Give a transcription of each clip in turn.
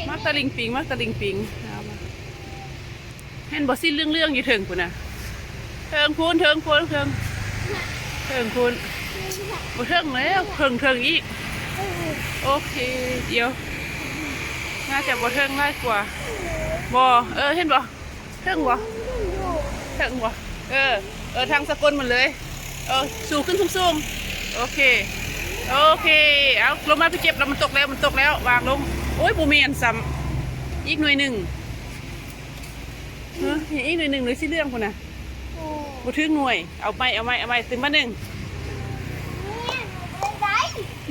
ມາຕະລິງປິງ ມາຕະລິງປິງ ເຫັນບໍ່ ສີເຫຼືອງໆຢູ່ເທິງພຸ້ນນະ ເທິງພຸ້ນ ເທິງພຸ້ນ ເທິງ ເທິງພຸ້ນ ບໍ່ເຖິງແລ້ວ ເທິງ ເທິງອີກ ໂອເຄ ດຽວ ໜ້າຈະບໍ່ເຖິງຫຼາຍກວ່າ ບໍ່ ເອີ ເຫັນບໍ່? ເຖິງບໍ່? ເຖິງບໍ່? ເອີ ເອີ ທາງສາກົນໝົດເລີຍ ເອີ ສູງຂຶ້ນສູງໆ ໂອເຄ ໂອເຄ ເອົາ ລົງມາໄປເກັບແລ້ວ ມັນຕົກແລ້ວ ມັນຕົກແລ້ວ ວາງລົງ ໂອ້ຍ ບໍ່ແມ່ນຊ້ຳ ອີກໜ່ວຍໜຶ່ງ ເອີ ອີກໜ່ວຍໜຶ່ງ ໜ່ວຍສີເຫຼືອງພຸ້ນນະ ບໍ່ຖືກໜ່ວຍ ເອົາໃໝ່ ເອົາໃໝ່ ເອົາໃໝ່ ຕື່ມບາດໜຶ່ງ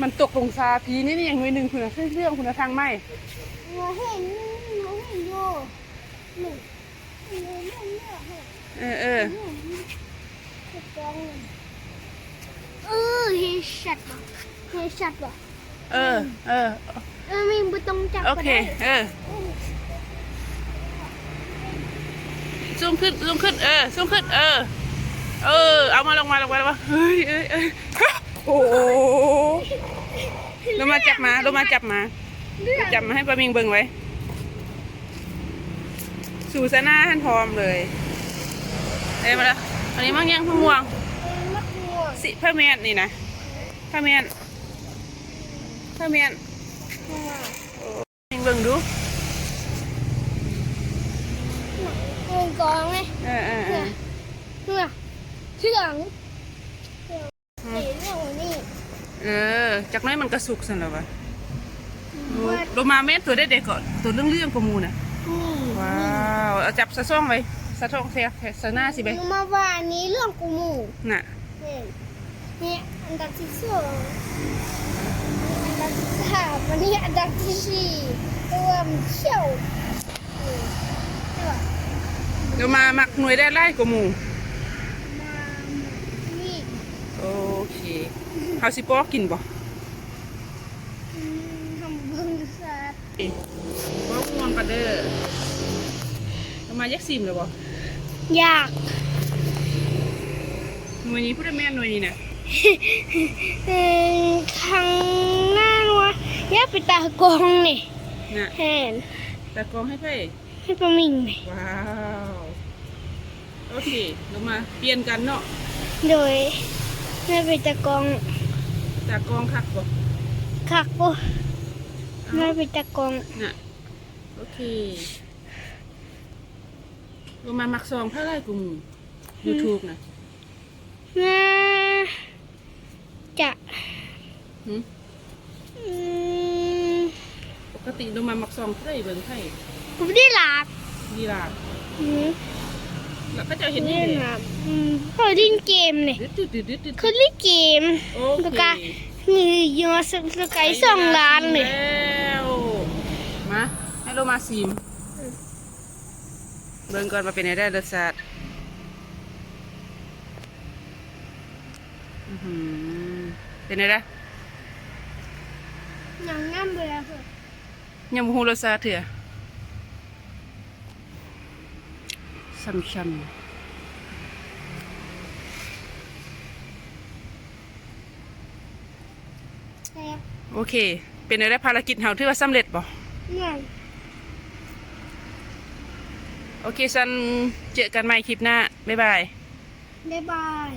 ມັນຕົກລົງຊາພີ້ ນີ້ ນີ້ຫຍັງໜ່ວຍໜຶ່ງພຸ້ນນະ ສີເຫຼືອງພຸ້ນນະ ທາງໃໝ່ ເຫັນ ເຫັນຢູ່. ເອີ ເອີ ເອີ ເຫັນຊັດບໍ່? ເຫັນຊັດບໍ່? ເອີ ເອີ ເອີ ມີບໍ່ຕ້ອງຈັບ ໂອເຄ ກໍໄດ້ ເອີ ສູງຂຶ້ນ ສູງຂຶ້ນ ເອີ ສູງຂຶ້ນ ເອີ ເອີ ເອົາມາ ລົງມາ ລົງມາ ລົງມາ ເຮີ້ຍ ເອີ ເອີ ໂອ້ ລົງມາ ຈັບມາ ລົງມາ ຈັບມາ ຈັບມາໃຫ້ປ້າມິງເບິ່ງໄວ້. ສູຊະນາຫັ້ນພ້ອມເລີຍ ເອີ ມາລະ ອັນນີ້ໝາກຫຍັງ? ໝາກມ່ວງ ເອີ ໝາກມ່ວງ ຊິ ພະແມ່ນນີ້ນະ ພະແມ່ນ ພະແມ່ນ ເບິ່ງດູ ເບິ່ງກອງເລີຍ ເອີ ເອີ ເອີ ເອີ ເອີ ເອີ ເອີ ເອີ ເອີ ຈັກໜ້ອຍມັນກະສຸກຊັ້ນລະວະ ໂອ້ ໂລມາແມ່ນຕົວໃດເດເກາະ ຕົວເຫຼືອງໆກວ່າໝູ່ນະ ນີ້ ວ້າວ ເອົາຈັບສະຊ່ອງໄວ້ ສະຊ່ອງແຊ ສະໜ້າຊິໄປ ໂລມາວ່າອັນນີ້ເຫຼືອງກວ່າໝູ່ ນະ ນີ້ ນີ້ອັນດັບທີສອງ ອັນດັບທີສາມ ອັນນີ້ອັນດັບທີສີ່ ແຕ່ວ່າມັນຂຽວ. ໂລມາມັກໜ່ວຍໃດຫຼາຍກວ່າໝູ່? ໂອເຄ ເຮົາຊິປອກກິນບໍ່? ອືມ ເຮົາເບິ່ງສາດ ເອີ ປອກມ່ວງກັນເດີ ໂລມາຢາກຊີມແລ້ວບໍ່? ຢາກ ໜ່ວຍນີ້ ຜູ້ໃດແມ່ນໜ່ວຍນີ້ນະ? ເອີ ຂ້າງໜ້າໜ່ວຍ ຢາກເປັນຕາກອງນີ້ ນະ ແມ່ນ ຕາກອງໃຫ້ໃຜ? ໃຫ້ປ້າມິງນີ້ ວ້າວ ໂອເຄ ລົງມາປ່ຽນກັນເນາະ ໂດຍ ແມ່ເປັນຕາກອງ ຕາກອງຄັກບໍ່? ຄັກບໍ່? ເອົ້າ ແມ່ເປັນຕາກອງ ນະ ໂອເຄ ລົງມາມັກຊ່ອງໃຜຫຼາຍກວ່າໝູ່? ອືມ ຢູທູບນະ ໜ້າຈະ ຫື? ອືມ ປົກກະຕິໂລມາມັກສ່ອງໃຜ ເບິ່ງໃຜ? ດີລາດ ດີລາດ ອືມ ແລ້ວເຂົາເຈົ້າເຮັດຫຍັງເດ? ດີລາດ ອືມ ເຂົາຫຼິ້ນເກມນີ້ ເຂົາຫຼິ້ນເກມ ໂອເຄ ແລ້ວກະມີຢູ່ສະກາຍສອງລ້ານນີ້ ແລ້ວ ມາ ໃຫ້ໂລມາຊີມ ອືມ ເບິ່ງກ່ອນວ່າເປັນແນວໃດລົດຊາດ. ອືຫື ເປັນແນວໃດ? ຍັງ ຍັງບໍ່ໄດ້ ຍັງບໍ່ຮູ້ລົດຊາດເທື່ອ ຊ້ຳໆ. ໂອເຄ ເປັນແນວໃດ ພາລະກິດເຮົາຖືວ່າສຳເລັດບໍ່? ແມ່ນ ໂອເຄ ຊັ້ນເຈີກັນໃໝ່ຄລິບໜ້າ ບາຍບາຍ ບາຍບາຍ.